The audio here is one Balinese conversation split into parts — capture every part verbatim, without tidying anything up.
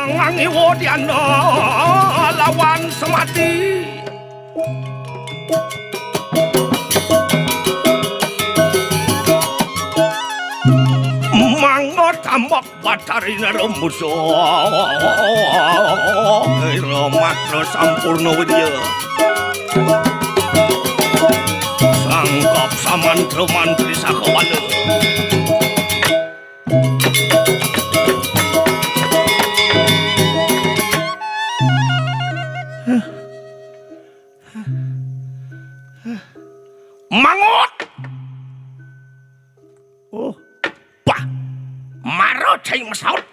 Ngangiwa diana lawan semati. Mangga tambak Batarina Rembus. Ira matra sampurna widya. Sangkap samantra mantri sakabala. Mangut. Oh, bah. Mara cai masaut.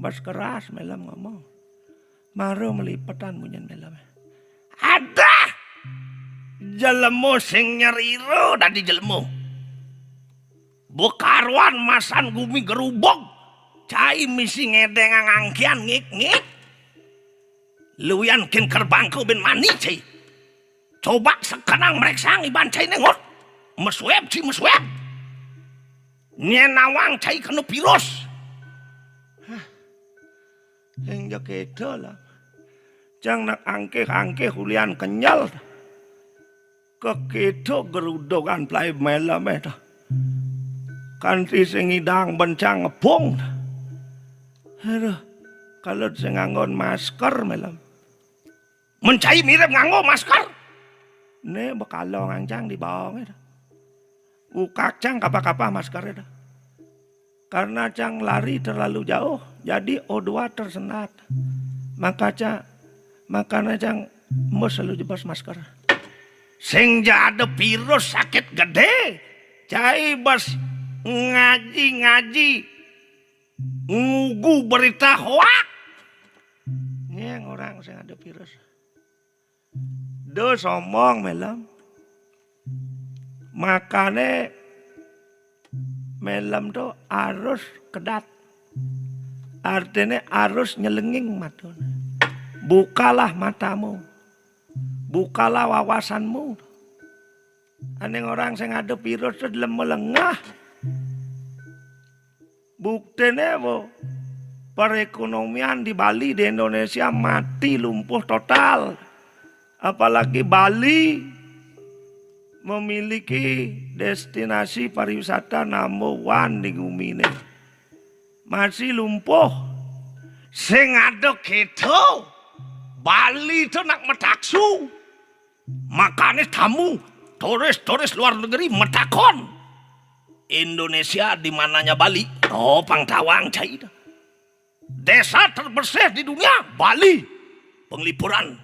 Bas keras Melam ngomong. Mara melipetan munyin Melam. Ada jelema sing nyerira dadi jelema. Bekaruan masan gumi gerubug. Cai misi ngedengang angkian ngik-ngik. Luyan kin kerbangku bin mani cai. Coba sekenang mreksang iban cai nengut. Mesweb ci mesweb. Nyen nawang cai kena virus. Hah. Hingga keda lah. Cang nak angkih-angkih ulian kenyel. Kekeda gerudugan plai Melam eh dah. Kanti sing idang bencang ngepung. Aduh, kalau sing nganggon masker Melam. Mencai mirip nganggo masker. Ne bekala ngancang di bawang eh dah. Ukak cang kapah-kapah masker eh dah. Karena cang lari terlalu jauh, jadi O dua tersendat. Maka cang, makanya cang embus selalu jebos masker. Sing ja ada virus sakit gede, cai bas ngaji-ngaji ngugu berita hoak. Nyeng orang sing ada virus. Do sombong Melam. Makane Melam tu harus kedat. Artine harus nyelenging matane. Bukalah matamu. Bukalah wawasanmu. Aning orang sing ada virus tu lemah lengah. Buktine apa? Perekonomian di Bali, di Indonesia mati lumpuh total. Apalagi Bali memiliki destinasi pariwisata number one di gumi ini. Masih lumpuh. Sing ada kita, Bali tu nak metaksu. Makane tamu, turis-turis luar negeri metakon, "Indonesia di mananya Bali?" Oh, pang tawang cai dah. Desa terbersih di dunia, Bali. Penglipuran.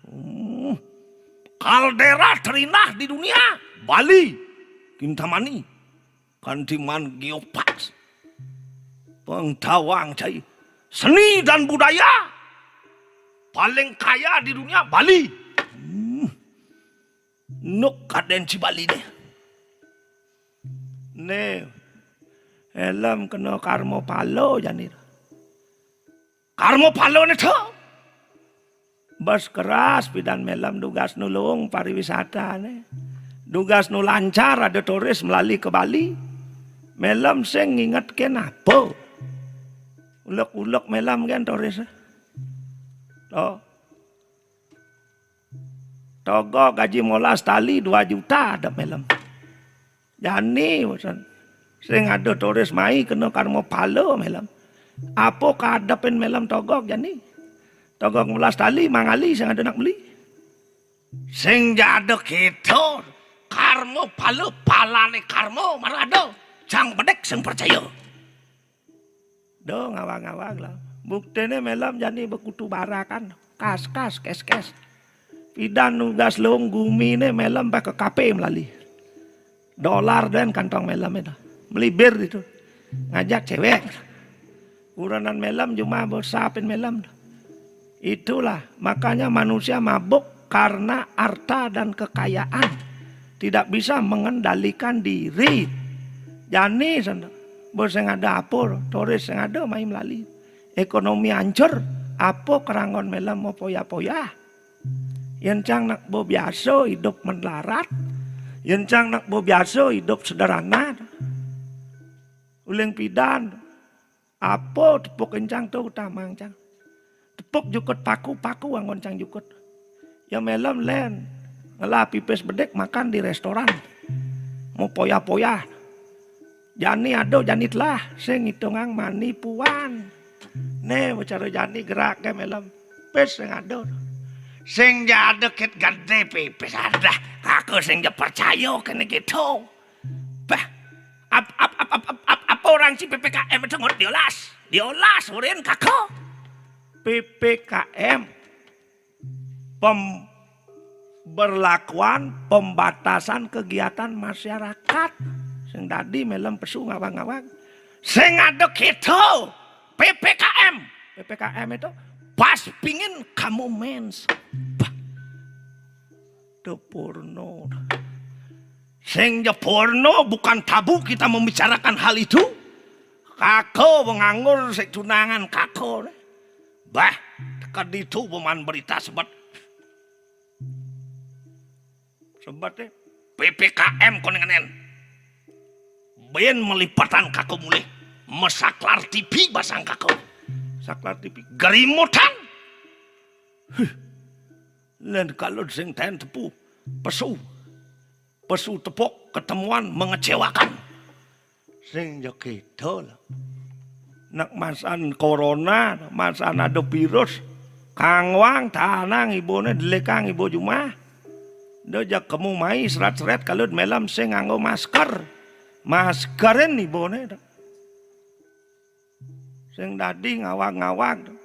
Hmm. Kaldera terindah di dunia, Bali. Kintamani. Kanti man geopark. Pengtawang cai. Seni dan budaya paling kaya di dunia, Bali. Hmm. Nuk kaden ci Bali ne. Ne, Melam kena karma pala jani. Karma pala ne tu. Bas keras pidan Melam dugas nulung pariwisata ne. Dugas nu lancar ada turis melali ke Bali. Melam sing nginget ke napa? Ulek-ulek Melam kan turis. To. Togo gaji molas tali dua juta ada Melam. Jani, bosan. Sing ada turis mai kena karma pala Melam. Apa kadepin Melam togok jani? Togok molas tali mangali sing ada nak beli. Sing jada kita karma pala, palane karma marada. Cang bedek sing percaya. Do ngawag-ngawag lah. Buktene Melam jani bekutu barakan. Kas-kas, kes-kes. Pidan nugas long gumi ne Melam pakai kape melali. Dolar dan kantong Melam itu. Melibir itu. Ngajak cewek. Uranan Melam cuma bersapin Melam. Itulah makanya manusia mabuk karena harta dan kekayaan. Tidak bisa mengendalikan diri. Jani sana. Bos yang ada apa, turis yang ada mai melali. Ekonomi hancur, apa keranggon Melam mau poya-poya. Yen cang nak bebiasa hidup melarat, yen cang nak bebiasa hidup sederhana. Uling pidan. Apa tepuk encang to utamang cang. Tepuk jukut paku, paku anggon cang jukut. Ya melem len. Ngelah pipis bedik makan di restoran. Mau poyah-poyah. Jani ado, jani telah. Sing ngitungang mani puan. Né, cara jani gerak ke melem. Pis sing ado. Sing jada kit gede pipis ada. Aku sing ja percaya kene gitu. Bah, ap, ap, ap, ap, ap, ap, apa orang si P P K M itu ngut diolas? Diolas, urin kako. P P K M. Pem, berlakuan pembatasan kegiatan masyarakat. Sing dadi melem pesu ngawang-ngawang. Sing ada kita P P K M. P P K M itu pas pingin kamu mens. Bah. Depurno. Sing jepurno bukan tabu kita membicarakan hal itu. Kako nganggur sik tunangan kako. Bah, keditu peman berita sebet. Sebet eh, P P K M konengenen. Ben melipatan kako mulih. Mesaklar T V basang kako. Saklar T V. Gerimutan. Huh. Len kalau sing ten tepu. Pesu. Pesu tepuk ketemuan mengecewakan. Sing ja kita lah. Nak masan corona, masan ada virus. Kangwang tanang ibune delekang ibu jumah. Do ja kemu mai seret-seret kalau melem sing nganggo masker. Maskerin ibune. Sing dadi ngawag-ngawag.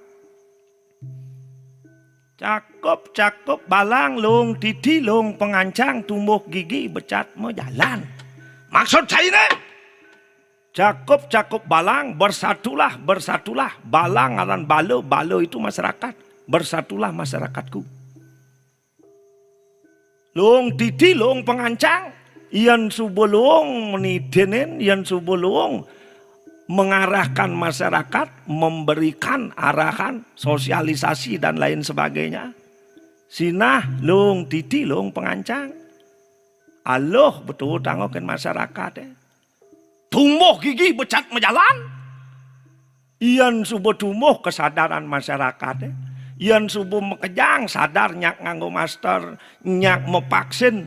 Cakep, cakep balang, lung titi, lung pengancang, tumbuh gigi, becat mau jalan. Maksud saya ini, cakep, cakep balang, bersatulah, bersatulah. Balang aran bala, bala itu masyarakat. Bersatulah masyarakatku. Lung titi, lung pengancang, yan suba lung menitinin, yan suba lung mengarahkan masyarakat, memberikan arahan, sosialisasi dan lain sebagainya. Sinah lung titi, lung pengancang. Aluh betul tangokin masyarakat eh. Tumbuh gigi becat mejalan. Iyan suba tumbuh kesadaran masyarakat eh. Iyan suba makejang sadar nyak nganggo masker, nyak mevaksin.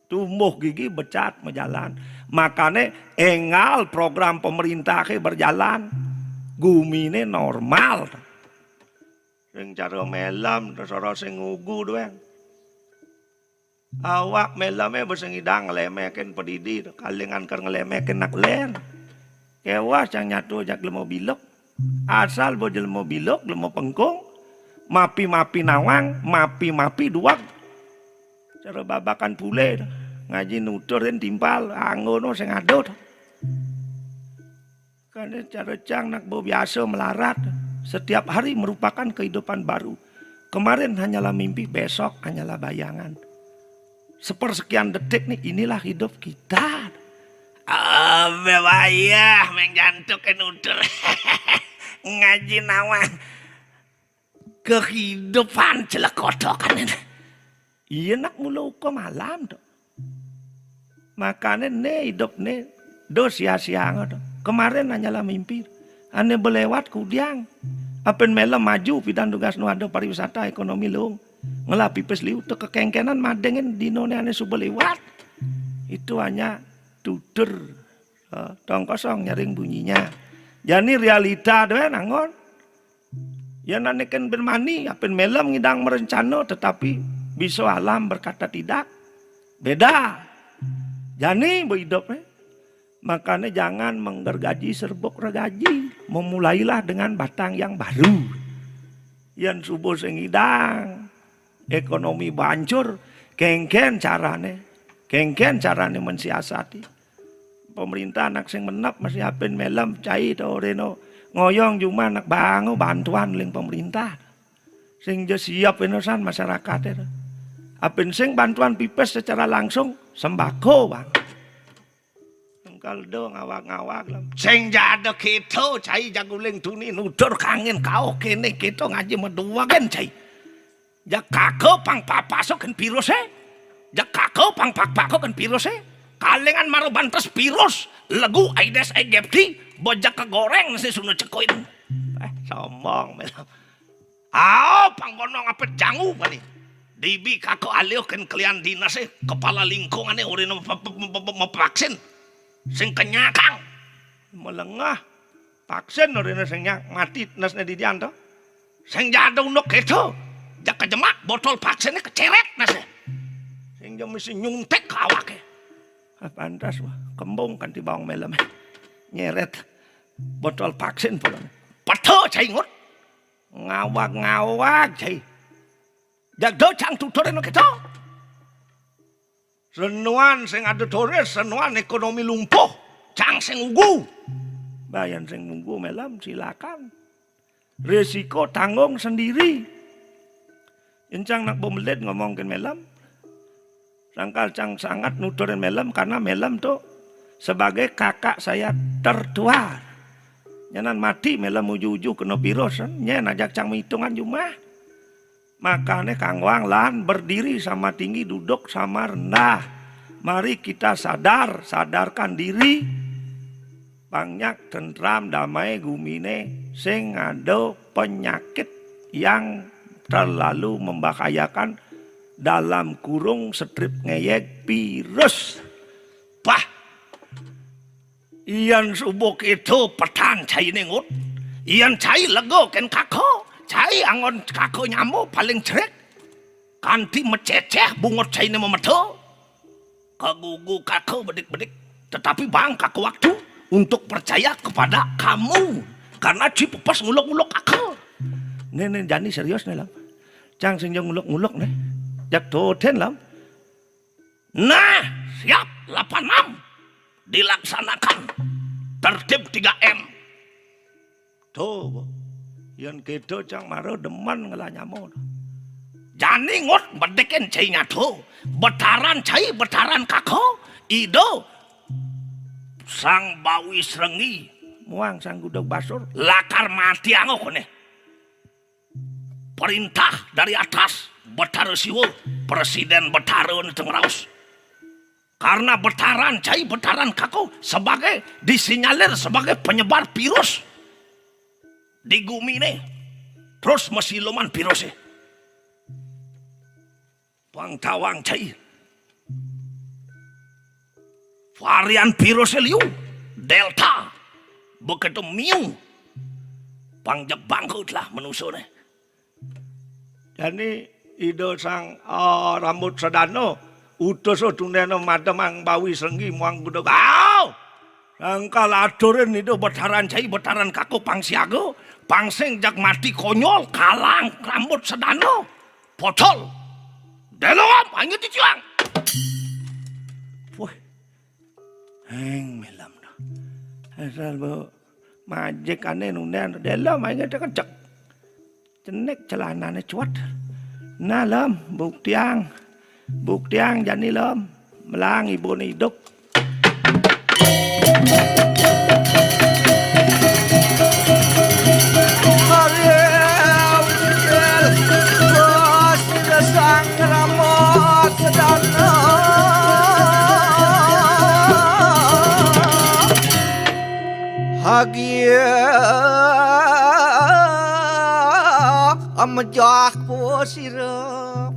Tumbuh gigi becat mejalan. Makane enggal program pemerintah ke berjalan. Gumine normal. Sing cara melem, sora sing ngugu doang. Awak meleme bisa ngidang ngelemekin pedidi, kalingan ker ngelemekin nak len. Kewas yang nyatu jak lemo bilok. Asal bo jelmo bilok, jelmo pengkung, mapi-mapi nawang, mapi-mapi duak. Cara babakan pule, ngaji nuturin timpal, anggono sing adot. Karena cara cang nak bo biasa melarat, setiap hari merupakan kehidupan baru. Kemarin hanyalah mimpi, besok hanyalah bayangan. Sepersekian detik nih, inilah hidup kita. Abe wayah, meng jantuk nutur. Ngaji nawang. Kehidupan celekotokan ini. Iya nak mula uka malam tu. Makane ne hidup ne do sia-sia tu. Kemarin hanyalah mimpi. Ane belewat kudiang. Apen melem maju pidan tugas nu ada pariwisata ekonomi lung. Ngelah pipis liu tu kekengkenan madengin dino ne ane suba lewat. Itu hanya tutur. Eh, tong kosong nyaring bunyinya. Jani realita doe nangon. Ya naniken bermani, apen melem ngidang merencana, tetapi bisa alam berkata tidak. Beda. Jani bo hidup eh. Makanya jangan menggergaji serbuk regaji. Memulailah dengan batang yang baru. Yan subuh sing ngidang. Ekonomi bancur. Kengken carane. Kengken carane mensiasati. Pemerintah anak sing menep masih apin melem cai to reno ngoyong juma anak bango bantuan ling pemerintah. Sing je siap enosan masyarakat itu. Apin sing bantuan pipes secara langsung sembako bang. Engkal do ngawak-ngawak lem. Sing jada kita cai jaguling tuni nutur kangin kau kene kita ngaji meduagen cai. Jak kaka pang papaso ken virus eh. Jak kaka pang pakpako ken virus eh. Kalengan maro bantes virus. Legu Aedes aegypti. Bojak kagoreng sih sunu cekuin. Eh, sombong, Melam. Ao, panggonong apet jangu bani. Dibi kaka alih kén kelian dinas, eh, kepala lingkungan, eh, urina mep-, mep-, mep-, mep-, mepaksin. Sing kenyakang. Melengah. Paksin urina sing nyak mati nasné didian to. Sing jada unduk kéto. Jak kejemak botol paksinné kecérét nasné. Sing ja mesti nyuntik ka awaké. Ah, pantes wah, kembung kanti bawang Melam. Nyérét botol paksin pulang. Peto cai ngut. Ngawag-ngawag cai. Jaga cang tuturin kéto. Senuan sing ada turis, senuan ékonomi lumpuh. Cang sing ugu. Bayan sing ugu Melam, silakan. Risiko tanggung sendiri. Encang nak bemelit ngomong kén Melam. Sangkal cang sangat nuturin Melam karena Melam tuh sebagai kakak saya tertua. Nyanan mati Melam uju-uju kena virus, nyén ajak cang hitungan jumah. Makané kanggoang lan berdiri sama tinggi, duduk sama rendah. Mari kita sadar, sadarkan diri. Pang nyak tentram damai guminé sing ada penyakit yang terlalu membahayakan, dalam kurung strip ngéyég virus. Bah, yén suba kéto petan cainé ngut. Yén cai lega kén kaka, cai anggon kaka nyama paling jerik. Kanti mecécéh bungut cainé memeto. Kagugu kaka bedik-bedik. Tetapi bang kaka waktu untuk percaya kepada kamu. Karena ci pepes ngulek-ngulek kaka. Né, né, jani serius né, Lam. Cang sing ja ngulek-ngulek né. Jak toten, Lam. Nah, siap, lapan enam. Dilaksanakan. Tertib tiga M. Tuh, Bu. Yén kéto cang mara demen ngelah nyama. Jani ngut bedikin cai nyato. Betaran cai, betaran kaka. Ida Sang Bawi Srenggi. Muang Sang Gudeg Basur. Lakar mati anggo koné. Perintah dari atas, Betara Siwa, Presiden Betara né teng raos. Karena betaran cai, betaran kaka sebagai disinyalir sebagai penyebar virus di guminé. Terus masiluman virusé. Pang tawang cai. Varian virusé liu, Delta. Begitu miu. Pang jeg bangkut lah manusané. Jani Ida Sang, ah, Rambut Sedana, utus tundéna mademang Bawi Srenggi muang Gudeg. Au! Sangkal aturin Ida betaran cai, betaran kaka pang siaga, pang sing jag mati konyol, kalang Rambut Sedana. Pocol. Delom, angin titiang. Wah. Heng Melam dah. Asal bo majik ané nundén. Delom, angin tekecek. Cenik celanané cuat. Nah, Lem, buktiang. Buktiang jani, Lem. Melang ibuné idup. Hagia amejah ku sira.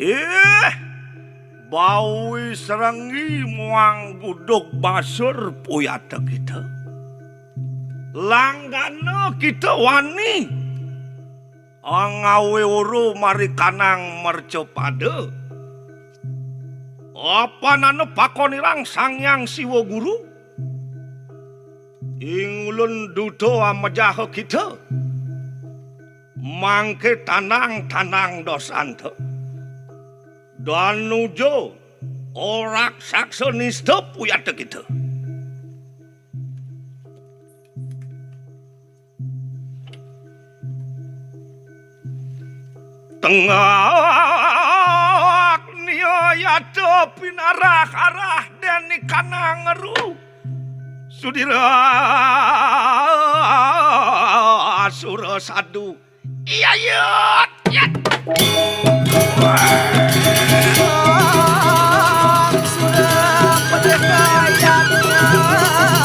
Ih, Bawi Srenggi muang Gudeg Basur puyata kita. Langgana kita wani. Angawé uru mari kanang mercapada. Apanana pakonirang Sang Hyang Siwa Guru. Ingulun duta amejaha kita. Mangké tanang-tanang dosanta. Danuja orak saksa nista puyata kita. Tengak niayata pinarah-arah deni kanang eru. Sudira asura sadu. Iya, iya, iya. Sudah pendekayatnya.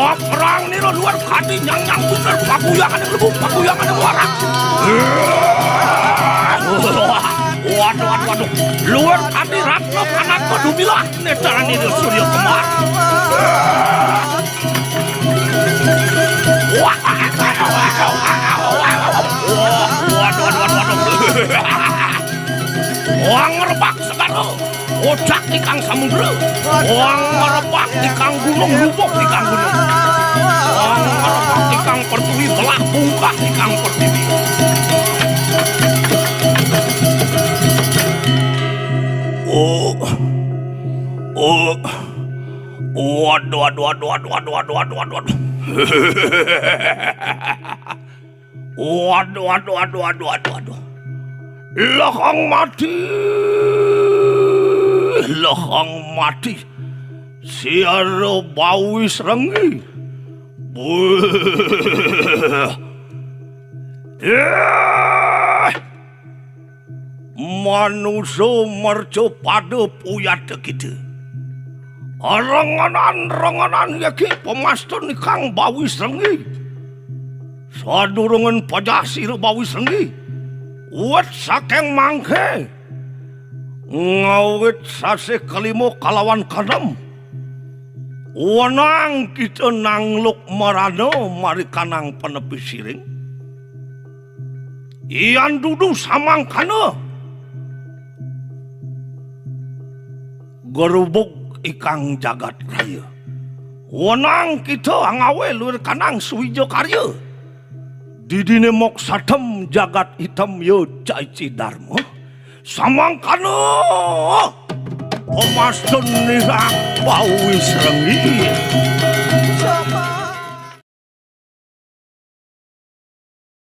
Perang nira luwar kadi nyang-nyang bener, paguyangan yang lebu, paguyangan yang warak. Waduh, waduh, waduh. Luwar kadi Ratna Panaka dumilah netraning Surya Kembar. Wah, waduh, waduh, waduh, waduh. Wah, waduh, waduh, waduh, waduh. Wah, ngerebak segara. Kocak tikang samudra. Wah, ngerebak tikang gunung, rubuh tikang gunung. Wah, ngerebak tikang pertiwi, belah bungkah tikang pertiwi. Oh. Oh. Waduh, waduh, waduh, waduh, waduh, waduh, waduh, waduh. Waduh, waduh, waduh, waduh, waduh, waduh. Lehang mati. Lehang mati. Siara Bawis Renggi. Buh. Eh. Manusa mercapada puyata kita. Rengenan-rengenan yaki pemastun ikang Bawis Renggi. Sadurungan pajah sira Bawis Renggi. Wit saking mangke. Ngawit sasih kalima kalawan kanem. Wenang kita nangluk marana marikanang panepi siring. Yan dudu samangkana. Gerubug ikang jagat raya. Wenang kita angawe luir kanang suwija karya. Didine moksatem jagat item ya caici darma. Samangkana. Pemastun nirang Bawis Renggi.